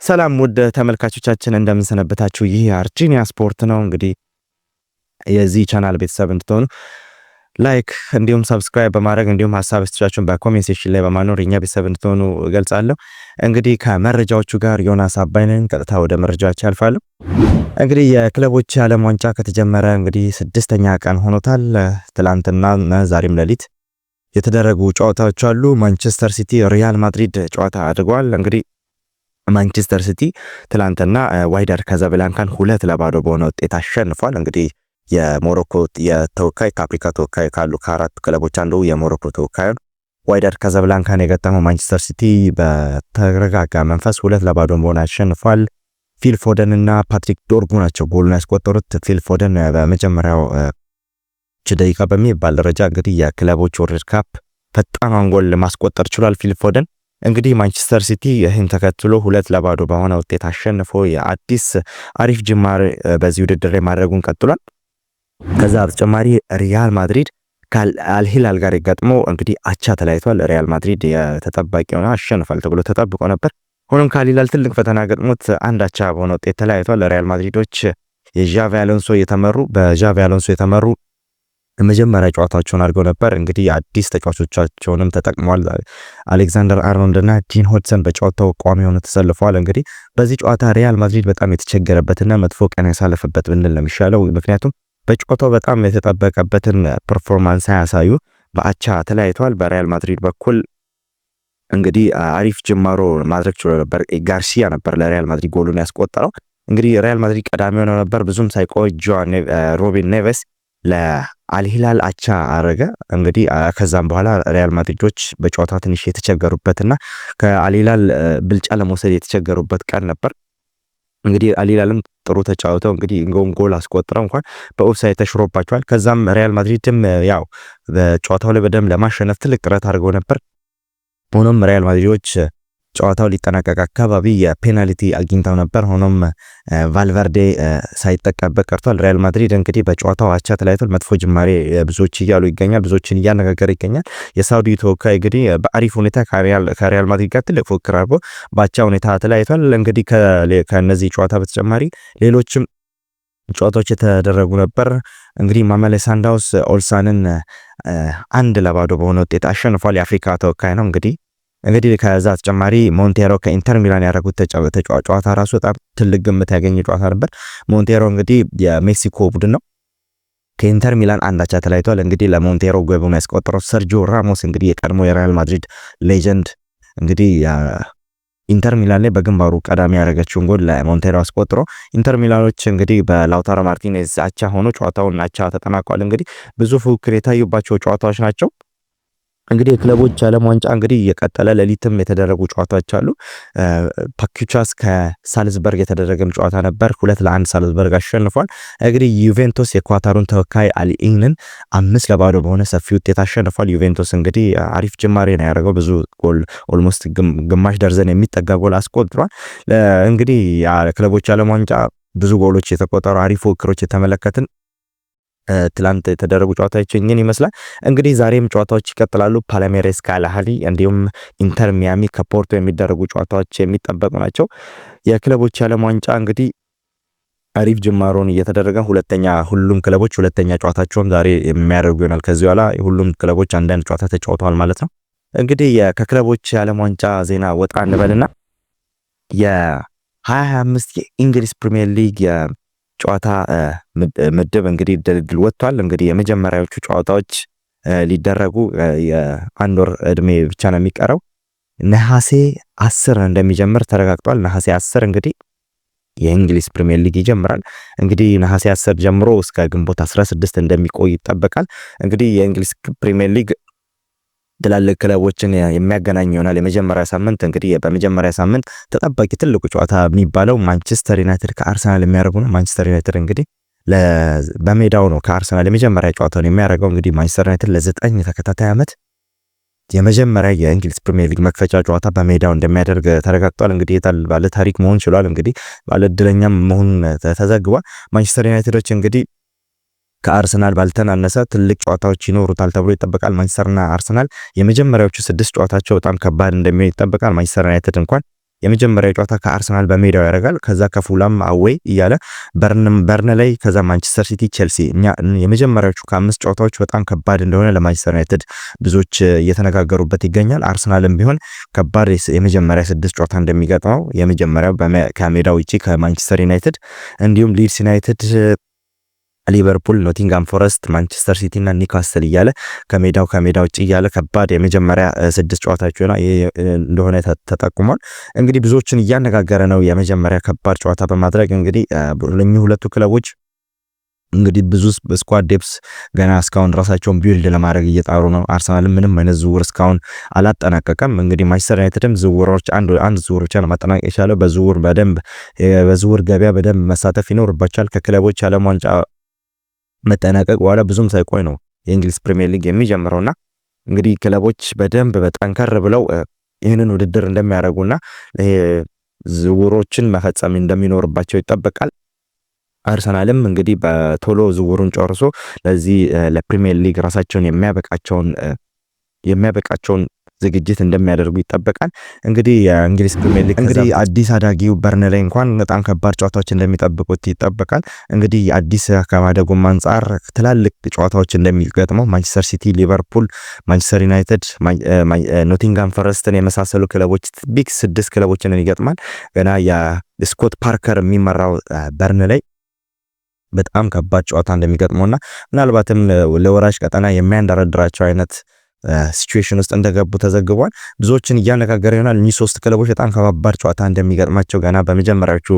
ሰላም ውድ ተመልካቾቻችን፣ እንደምንሰነበታችሁ። ይህ አርጂኒያ ስፖርት ነው። እንግዲህ የዚህ ቻናል ቤተሰብ እንድትሆኑ like እንዲሁም subscribe በማድረግ እንዲሁም ሀሳብ አስተያየታችሁን በ comment section ላይ በማኖር የኛ ቤተሰብ እንድትሆኑ እገልጻለሁ። እንግዲህ ከመረጃዎቹ ጋር ዮናስ አባይነን። ቀጥታ ወደ መረጃዎች ያልፋለሁ። እንግዲህ የክለቦች የዓለም ዋንጫ ከተጀመረ እንግዲህ ስድስተኛ ቀን ሆኖታል። ትላንትና ዛሬም ሌሊት የተደረጉ ጨዋታዎች አሉ። ማንቸስተር ሲቲ ሪያል ማድሪድ ጨዋታ አድርገዋል። እንግዲህ ማንቸስተር ሲቲ ትላንትና ዋይዳድ ካዛብላንካን 2-0 በሆነ ውጤት አሸንፏል። እንግዲህ የሞሮኮ የተወካይ ከአፍሪካ ተወካይ ካሉ ከአራት ክለቦች አንዱ የሞሮኮ ተወካይ ዋይዳድ ካዛብላንካን የገጠመው ማንቸስተር ሲቲ በተረጋጋ መንፈስ 2-0 በሆነ አሸንፏል። ፊል ፎደን እና ፓትሪክ ዶርጉ ናቸው ጎሉን ያስቆጠሩት። ፊል ፎደን በመጀመሪያው ደቂቃ በሚባል ደረጃ እንግዲህ የክለቦች World Cup ፈጣኗን ጎል ማስቆጠር ችሏል። ፊል ፎደን እንግዲህ ማንቸስተር ሲቲ ይህን ተከትሎ 2-0 በሆነ ውጤት አሸንፎ የአዲስ አሪፍ ጅማሬ በዚህ ውድድር ላይ ማድረጉን ቀጥሏል። ከዛ በተጨማሪ ሪያል ማድሪድ ከአልሂላል ጋር ገጥሞ እንግዲህ አቻ ተለያይቷል። ሪያል ማድሪድ የተጠባቂ ሆነ አሸንፏል ተብሎ ተጠብቆ ነበር። ሆኖም ከአልሂላል ትልቅ ፈተና ገጥሞት አንድ አቻ በሆነ ውጤት ተለያይቷል። ሪያል ማድሪዶች የዣቪ አሎንሶ የተመሩ በዣቪ አሎንሶ የተመሩ የመጀመሪያ ጨዋታቸውን አድርገው ነበር። እንግዲህ አዲስ ተጫዋቾቻቸውንም ተጠቅመዋል። አሌክዛንደር አርኖልድ እና ዲን ሆድሰን በጨዋታው ቋሚ ሆነው ተሰልፈዋል። እንግዲህ በዚህ ጨዋታ ሪያል ማድሪድ በጣም የተቸገረበትና መጥፎ ቀን ያሳለፈበት ብንል ነው የሚሻለው። ምክንያቱም በጨዋታው በጣም የተጠበቀበትን performance ሳያሳዩ በአቻ ተለያይተዋል። በሪያል ማድሪድ በኩል እንግዲህ አሪፍ ጅማሮ ማድረግ ችሎ ነበር። ጋርሲያ ነበር ለሪያል ማድሪድ ጎሉን ያስቆጠረው። እንግዲህ ሪያል ማድሪድ ቀዳሚ ሆነው ነበር። ብዙም ሳይቆይ ሩበን ኔቬስ ለአልሂላል አቻ አረገ። እንግዲህ ከዛም በኋላ ሪያል ማድሪዶች በጨዋታ ትንሽ የተቸገሩበትና ከአልሂላል ብልጫ ለመውሰድ የተቸገሩበት ቀን ነበር። እንግዲህ አልሂላልም ጥሩ ተጫውተው እንግዲህ እንጎም ጎል አስቆጥረው እንኳን በኦፍሳይድ ተሽሮባቸዋል። ከዛም ሪያል ማድሪድም ያው በጨዋታው ላይ በደንብ ለማሸነፍ ትልቅ ጥረት አድርገው ነበር። ሆኖም ሪያል ማድሪዶች ጨዋታው ሊጠናቀቅ አካባቢ የፔናልቲ አግኝተው ነበር። ሆኖም ቫልቨርዴ ሳይጠቀምበት ቀርቷል። ሪያል ማድሪድ እንግዲህ በጨዋታው አቻ ተለያይቷል። መጥፎ ጅማሬ ብዙዎች እያሉ ይገኛል። ብዙዎችን እያነጋገረ ይገኛል። የሳውዲ ተወካይ እንግዲህ በአሪፍ ሁኔታ ከሪያል ማድሪድ ጋር ትልቅ ፉክክር አድርጎ በአቻ ሁኔታ ተለያይቷል። እንግዲህ ከነዚህ ጨዋታ በተጨማሪ ሌሎችም ጨዋታዎች የተደረጉ ነበር። እንግዲህ ማሜሎዲ ሳንዳውንስ ኡልሳንን 1-0 በሆነ ውጤት አሸንፏል። የአፍሪካ ተወካይ ነው። እንግዲህ ከዛ ተጨማሪ ሞንቴሮ ከኢንተር ሚላን ያደረጉት ጨዋታ ራሱ በጣም ትልቅ ግምት ያገኘ ጨዋታ ነበር። ሞንቴሮ እንግዲህ የሜክሲኮ ቡድን ነው። ከኢንተር ሚላን አንድ አቻ ተለያይቷል። እንግዲህ ለሞንቴሮ ጎሉን ያስቆጠረው ሰርጂዮ ራሞስ እንግዲህ የቀድሞ የሪያል ማድሪድ legend እንግዲህ ኢንተር ሚላን ላይ በግንባሩ ቀዳሚ ያደረገችውን ጎል ለሞንቴሮ አስቆጥሮ ኢንተር ሚላኖች እንግዲህ በላውታሮ ማርቲኔዝ አቻ ሆኖ ጨዋታውን አቻ ተጠናቋል። እንግዲህ ብዙ ፉክክር የታዩባቸው ጨዋታዎች ናቸው። እንግዲህ የክለቦች ዓለም ዋንጫ እንግዲህ እየቀጠለ ሌሊትም የተደረጉ ጨዋታዎች አሉ። ፓኪቻስ ከሳልዝበርግ የተደረገም ጨዋታ ነበር። 2-1 ሳልዝበርግ አሸንፏል። እንግዲህ ዩቬንቶስ የኳታሩን ተወካይ አልኢንን 5-0 በሆነ ሰፊ ውጤት አሸንፏል። ዩቬንቶስ እንግዲህ አሪፍ ጅማሬ ነው ያደረገው። ብዙ ጎል almost ግማሽ ደርዘን የሚጠጋ ጎል አስቆጥሯል። እንግዲህ ክለቦች ዓለም ዋንጫ ብዙ ጎሎች የተቆጠሩ አሪፍ ፉክክሮች የተመለከትን ትላንት የተደረጉ ጨዋታዎች እኝን ይመስላል። እንግዲህ ዛሬም ጨዋታዎች ይቀጥላሉ። ፓልሜሬስ ከአልአህሊ እንዲሁም ኢንተር ሚያሚ ከፖርቶ የሚደረጉ ጨዋታዎች የሚጠበቁ ናቸው። የክለቦች የዓለም ዋንጫ እንግዲህ አሪፍ ጅማሮን እየተደረገ ሁለተኛ ሁሉም ክለቦች ሁለተኛ ጨዋታቸውን ዛሬ የሚያደርጉ ይሆናል። ከዚህ በኋላ ሁሉም ክለቦች አንዳንድ ጨዋታ ተጫውተዋል ማለት ነው። እንግዲህ ከክለቦች የዓለም ዋንጫ ዜና ወጣ እንበልና የ2025 የእንግሊዝ ፕሪሚየር ሊግ ጨዋታ ምድብ እንግዲህ ድልድል ወጥቷል። እንግዲህ የመጀመሪያዎቹ ጨዋታዎች ሊደረጉ የአንድ ወር እድሜ ብቻ ነው የሚቀረው። ነሐሴ 10 እንደሚጀምር ተረጋግጧል። ነሐሴ 10 እንግዲህ የእንግሊዝ ፕሪሚየር ሊግ ይጀምራል። እንግዲህ ነሐሴ 10 ጀምሮ እስከ ግንቦት 16 እንደሚቆይ ይጠበቃል። እንግዲህ የእንግሊዝ ፕሪሚየር ሊግ ትላልቅ ክለቦችን የሚያገናኝ ይሆናል። የመጀመሪያ ሳምንት እንግዲህ በመጀመሪያ ሳምንት ተጠባቂ ትልቁ ጨዋታ የሚባለው ማንቸስተር ዩናይትድ ከአርሰናል የሚያደርጉ ነው። ማንቸስተር ዩናይትድ እንግዲህ በሜዳው ነው ከአርሰናል የመጀመሪያ ጨዋታውን የሚያደርገው። እንግዲህ ማንቸስተር ዩናይትድ ለ9 ተከታታይ ዓመት የመጀመሪያ የእንግሊዝ ፕሪሚየር ሊግ መክፈቻ ጨዋታ በሜዳው እንደሚያደርግ ተረጋግጧል። እንግዲህ ባለ ታሪክ መሆን ችሏል። እንግዲህ ባለ እድለኛም መሆኑን ተዘግቧል። ማንቸስተር ዩናይትዶች እንግዲህ ከአርሰናል ባልተናነሰ ትልቅ ጨዋታዎች ይኖሩታል ተብሎ ይጠበቃል። ማንቸስተርና አርሰናል የመጀመሪያዎቹ 6 ጨዋታቸው በጣም ከባድ እንደሚሆን ይጠበቃል። ማንቸስተር ዩናይትድ እንኳን የመጀመሪያ ጨዋታ ከአርሰናል በሜዳው ያደርጋል። ከዛ ከፉላም away እያለ በርንላይ፣ ከዛ ማንቸስተር ሲቲ፣ ቼልሲ። እኛ የመጀመሪያዎቹ ከአምስት ጨዋታዎች በጣም ከባድ እንደሆነ ለማንቸስተር ዩናይትድ ብዙዎች እየተነጋገሩበት ይገኛል። አርሰናልም ቢሆን ከባድ የመጀመሪያ ስድስት ጨዋታ እንደሚገጥመው፣ የመጀመሪያው ከሜዳው ውጪ ከማንቸስተር ዩናይትድ፣ እንዲሁም ሊድስ ዩናይትድ፣ ሊቨርፑል፣ ኖቲንጋም ፎረስት፣ ማንቸስተር ሲቲ እና ኒውካስል እያለ ከሜዳው ከሜዳ ውጭ እያለ ከባድ የመጀመሪያ ስድስት ጨዋታዎች እንደሆነ ተጠቁሟል። እንግዲህ ብዙዎችን እያነጋገረ ነው። የመጀመሪያ ከባድ ጨዋታ በማድረግ እንግዲህ እኚህ ሁለቱ ክለቦች እንግዲህ ብዙ squad depth ገና እስካሁን ራሳቸውን build ለማድረግ እየጣሩ ነው። አርሰናልም ምንም አይነት ዝውውር እስካሁን አላጠናቀቀም። እንግዲህ ማንቸስተር ዩናይትድም ዝውውሮች አንድ አንድ ዝውውር ብቻ ነው ማጠናቀቅ የቻለው። በዝውውር ገበያ በደንብ መሳተፍ ይኖርባቸዋል። ከክለቦች ዓለም ዋንጫ መጠናቀቅ በኋላ ብዙም ሳይቆይ ነው የእንግሊዝ ፕሪሚየር ሊግ የሚጀምረውና እንግዲህ ክለቦች በደንብ በጠንከር ብለው ይህንን ውድድር እንደሚያደርጉና ዝውውሮችን መፈጸም እንደሚኖርባቸው ይጠበቃል። አርሰናልም እንግዲህ በቶሎ ዝውውሩን ጨርሶ ለዚህ ለፕሪሚየር ሊግ ራሳቸውን የሚያበቃቸውን ዝግጅት እንደሚያደርጉ ይጠበቃል። እንግዲህ የእንግሊዝ ፕሪሚየር ሊግ እንግዲህ አዲስ አዳጊው በርንላይ እንኳን በጣም ከባድ ጨዋታዎች እንደሚጠብቁት ይጠበቃል። እንግዲህ አዲስ ከማደጉም አንጻር ትላልቅ ጨዋታዎች እንደሚገጥመው ማንቸስተር ሲቲ፣ ሊቨርፑል፣ ማንቸስተር ዩናይትድ፣ ኖቲንጋም ፎረስትን የመሳሰሉ ክለቦች፣ big ስድስት ክለቦችን ይገጥማል። ገና የስኮት ፓርከር የሚመራው በርንላይ በጣም ከባድ ጨዋታ እንደሚገጥመውና ምናልባትም ለወራጅ ቀጠና የሚያንደረድራቸው አይነት situation ውስጥ እንደገቡ ተዘግቧል። ብዙዎችን እያነጋገረ ይሆናል። እኚህ ሶስት ክለቦች በጣም ከባባድ ጨዋታ እንደሚገጥማቸው፣ ገና በመጀመሪያዎቹ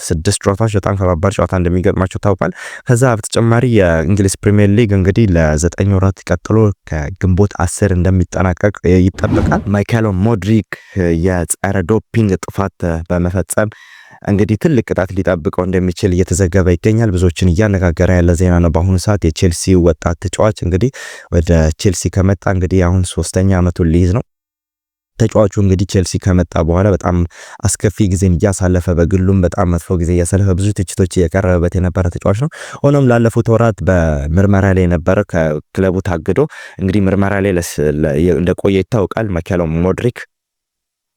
ስድስት ጨዋታዎች በጣም ከባባድ ጨዋታ እንደሚገጥማቸው ታውቋል። ከዛ በተጨማሪ የእንግሊዝ ፕሪሚየር ሊግ እንግዲህ ለ9 ወራት ቀጥሎ ከግንቦት 10 እንደሚጠናቀቅ ይጠበቃል። ማይካሎ ሞድሪክ የጸረ ዶፒንግ ጥፋት በመፈጸም እንግዲህ ትልቅ ቅጣት ሊጠብቀው እንደሚችል እየተዘገበ ይገኛል። ብዙዎችን እያነጋገረ ያለ ዜና ነው። በአሁኑ ሰዓት የቼልሲ ወጣት ተጫዋች እንግዲህ ወደ ቼልሲ ከመጣ እንግዲህ አሁን ሶስተኛ ዓመቱን ሊይዝ ነው። ተጫዋቹ እንግዲህ ቼልሲ ከመጣ በኋላ በጣም አስከፊ ጊዜን እያሳለፈ፣ በግሉም በጣም መጥፎ ጊዜ እያሳለፈ፣ ብዙ ትችቶች እየቀረበበት የነበረ ተጫዋች ነው። ሆኖም ላለፉት ወራት በምርመራ ላይ የነበረ፣ ከክለቡ ታግዶ እንግዲህ ምርመራ ላይ እንደቆየ ይታወቃል። ማይካሎ ሞድሪክ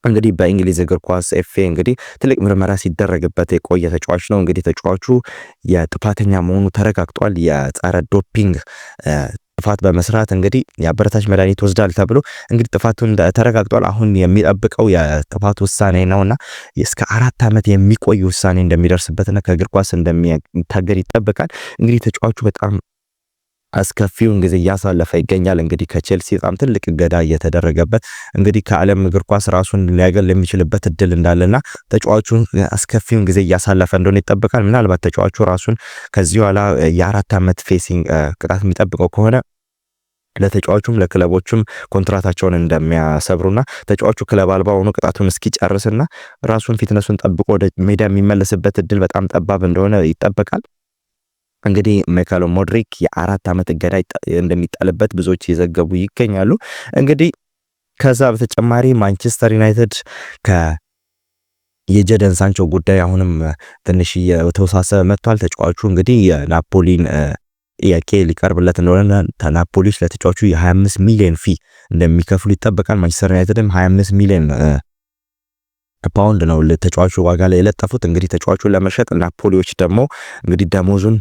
እንግዲህ በእንግሊዝ እግር ኳስ FA እንግዲህ ትልቅ ምርመራ ሲደረግበት የቆየ ተጫዋች ነው። እንግዲህ ተጫዋቹ የጥፋተኛ መሆኑ ተረጋግጧል። የጸረ ዶፒንግ ጥፋት በመስራት እንግዲህ የአበረታች መድኃኒት ወስዷል ተብሎ እንግዲህ ጥፋቱን ተረጋግጧል። አሁን የሚጠብቀው የጥፋት ውሳኔ ነውና እስከ 4 ዓመት የሚቆይ ውሳኔ እንደሚደርስበትና ከእግር ኳስ እንደሚታገድ ይጠበቃል። እንግዲህ ተጫዋቹ በጣም አስከፊውን ጊዜ እያሳለፈ ይገኛል። እንግዲህ ከቼልሲ በጣም ትልቅ እገዳ እየተደረገበት እንግዲህ ከዓለም እግር ኳስ ራሱን ሊያገል የሚችልበት እድል እንዳለና ተጫዋቹን አስከፊውን ጊዜ እያሳለፈ እንደሆነ ይጠበቃል። ምናልባት ተጫዋቹ ራሱን ከዚህ በኋላ የ4 ዓመት facing ቅጣት የሚጠብቀው ከሆነ ለተጫዋቹም ለክለቦቹም ኮንትራታቸውን እንደሚያሰብሩና ተጫዋቹ ክለብ አልባ ሆኖ ቅጣቱን እስኪጨርስና ራሱን fitness ኡን ጠብቆ ወደ ሜዳ የሚመለስበት እድል በጣም ጠባብ እንደሆነ ይጠበቃል። እንግዲህ ሚካሎ ሞድሪክ የ4 ዓመት እገዳ እንደሚጣልበት ብዙዎች እየዘገቡ ይገኛሉ። እንግዲህ ከዛ በተጨማሪ ማንቸስተር ዩናይትድ የጀደን ሳንቾ ጉዳይ አሁንም ትንሽ እየተወሳሰበ መጥቷል። ተጫዋቹ እንግዲህ የናፖሊን ጥያቄ ሊቀርብለት እንደሆነ፣ ናፖሊዎች ለተጫዋቹ የ25 ሚሊዮን fee እንደሚከፍሉ ይጠበቃል። ማንቸስተር ዩናይትድም 25 ሚሊዮን ፓውንድ ነው ለተጫዋቹ ዋጋ ላይ የለጠፉት። እንግዲህ ተጫዋቹን ለመሸጥ ናፖሊዎች ደግሞ እንግዲህ ደሞዙን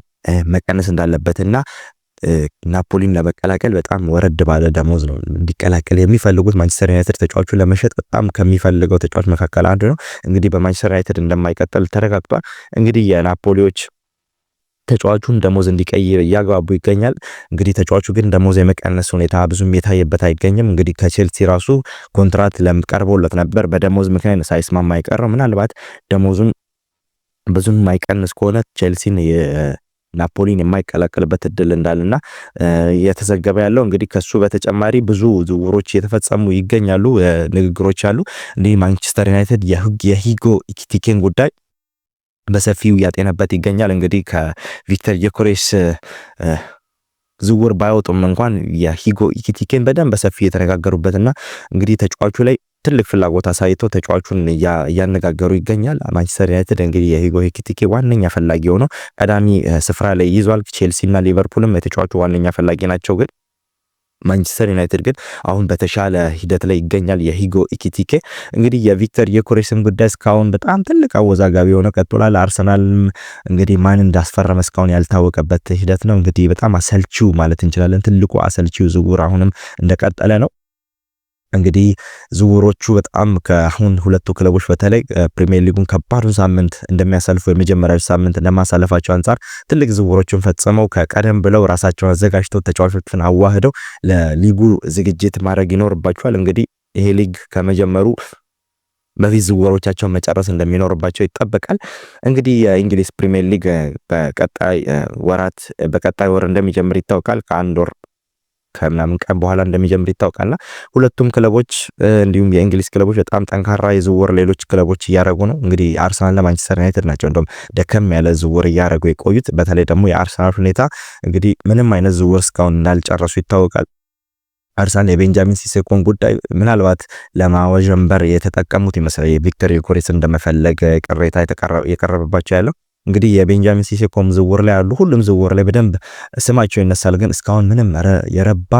መቀነስ እንዳለበትና ናፖሊን ለመቀላቀል በጣም ወረድ ባለ ደሞዝ ነው እንዲቀላቀል የሚፈልጉት። ማንቸስተር ዩናይትድ ተጫዋቹን ለመሸጥ በጣም ከሚፈልገው ተጫዋች መካከል አንዱ ነው። እንግዲህ በማንቸስተር ዩናይትድ እንደማይቀጥል ተረጋግጧል። እንግዲህ የናፖሊዎች ተጫዋቹን ደሞዝ እንዲቀይር እያግባቡ ይገኛል። እንግዲህ ተጫዋቹ ግን ደሞዝ የመቀነስ ሁኔታ ብዙም የታየበት አይገኝም። እንግዲህ ከቼልሲ ራሱ ኮንትራት ቀርቦለት ነበር። በደሞዝ ምክንያት ሳይስማማ አይቀርም። ምናልባት ደሞዙን ብዙም የማይቀንስ ከሆነ ቼልሲን ናፖሊን የማይቀላቀልበት እድል እንዳለና እየተዘገበ ያለው። እንግዲህ ከሱ በተጨማሪ ብዙ ዝውውሮች እየተፈጸሙ ይገኛሉ፣ ንግግሮች አሉ። እንዲህ ማንቸስተር ዩናይትድ የሂጎ ኢኪቲኬን ጉዳይ በሰፊው እያጤነበት ይገኛል። እንግዲህ ከቪክተር ዮኬሬስ ዝውውር ባይወጡም እንኳን የሂጎ ኢኪቲኬን በደንብ በሰፊው የተነጋገሩበትና እንግዲህ ተጫዋቹ ላይ ትልቅ ፍላጎት አሳይቶ ተጫዋቹን እያነጋገሩ ይገኛል። ማንቸስተር ዩናይትድ እንግዲህ የሂጎ ኢኪቲኬ ዋነኛ ፈላጊ ሆኖ ቀዳሚ ስፍራ ላይ ይዟል። ቼልሲ እና ሊቨርፑልም የተጫዋቹ ዋነኛ ፈላጊ ናቸው ግን ማንቸስተር ዩናይትድ ግን አሁን በተሻለ ሂደት ላይ ይገኛል። የሂጎ ኢኪቲኬ እንግዲህ የቪክተር ዮኬሬስን ጉዳይ እስካሁን በጣም ትልቅ አወዛጋቢ ሆኖ ቀጥሏል። አርሰናልም እንግዲህ ማን እንዳስፈረመ እስካሁን ያልታወቀበት ሂደት ነው። እንግዲህ በጣም አሰልቺው ማለት እንችላለን። ትልቁ አሰልቺው ዝውውር አሁንም እንደቀጠለ ነው። እንግዲህ ዝውውሮቹ በጣም ከአሁን ሁለቱ ክለቦች በተለይ ፕሪሚየር ሊጉን ከባዱን ሳምንት እንደሚያሳልፉ የመጀመሪያው ሳምንት እንደማሳለፋቸው አንጻር ትልቅ ዝውውሮችን ፈጽመው ከቀደም ብለው ራሳቸውን አዘጋጅተው ተጫዋቾችን አዋህደው ለሊጉ ዝግጅት ማድረግ ይኖርባቸዋል። እንግዲህ ይሄ ሊግ ከመጀመሩ በፊት ዝውውሮቻቸውን መጨረስ እንደሚኖርባቸው ይጠበቃል። እንግዲህ የእንግሊዝ ፕሪሚየር ሊግ በቀጣይ ወራት በቀጣይ ወር እንደሚጀምር ይታወቃል። ከአንድ ወር ከምናምን ቀን በኋላ እንደሚጀምር ይታወቃልና ሁለቱም ክለቦች እንዲሁም የእንግሊዝ ክለቦች በጣም ጠንካራ የዝውውር ሌሎች ክለቦች እያደረጉ ነው። እንግዲህ አርሰናልና ማንቸስተር ዩናይትድ ናቸው እንደውም ደከም ያለ ዝውውር እያደረጉ የቆዩት። በተለይ ደግሞ የአርሰናል ሁኔታ እንግዲህ ምንም አይነት ዝውውር እስካሁን እንዳልጨረሱ ይታወቃል። አርሰናል የቤንጃሚን ሴስኮን ጉዳይ ምናልባት ለማወዠንበር የተጠቀሙት ይመስላል። የቪክተር ዮኬሬስን እንደመፈለግ ቅሬታ የቀረበባቸው ያለው እንግዲህ የቤንጃሚን ሴስኮም ዝውውር ላይ ያሉ ሁሉም ዝውውር ላይ በደንብ ስማቸው ይነሳል። ግን እስካሁን ምንም የረባ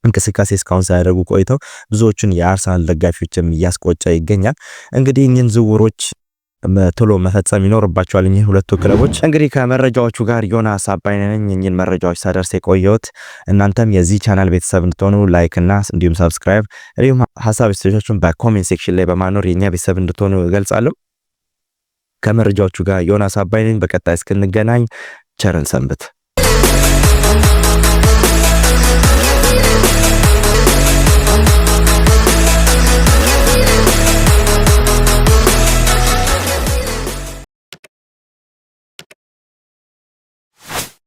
እንቅስቃሴ እስካሁን ሳያደርጉ ቆይተው ብዙዎቹን የአርሰናል ደጋፊዎችም እያስቆጨ ይገኛል። እንግዲህ እኚህን ዝውውሮች ቶሎ መፈጸም ይኖርባቸዋል። እኚህ ሁለቱ ክለቦች እንግዲህ ከመረጃዎቹ ጋር ዮናስ አባይነህ ነኝ። እኚህን መረጃዎች ሳደርስ የቆየሁት እናንተም የዚህ ቻናል ቤተሰብ እንድትሆኑ like እና እንዲሁም subscribe እንዲሁም ሀሳብ አስተያየቶቻችሁን በ comment section ላይ በማኖር የኛ ቤተሰብ እንድትሆኑ እገልጻለሁ። ከመረጃዎቹ ጋር ዮናስ አባይነህ ነኝ። በቀጣይ እስክንገናኝ ቸር እንሰንብት።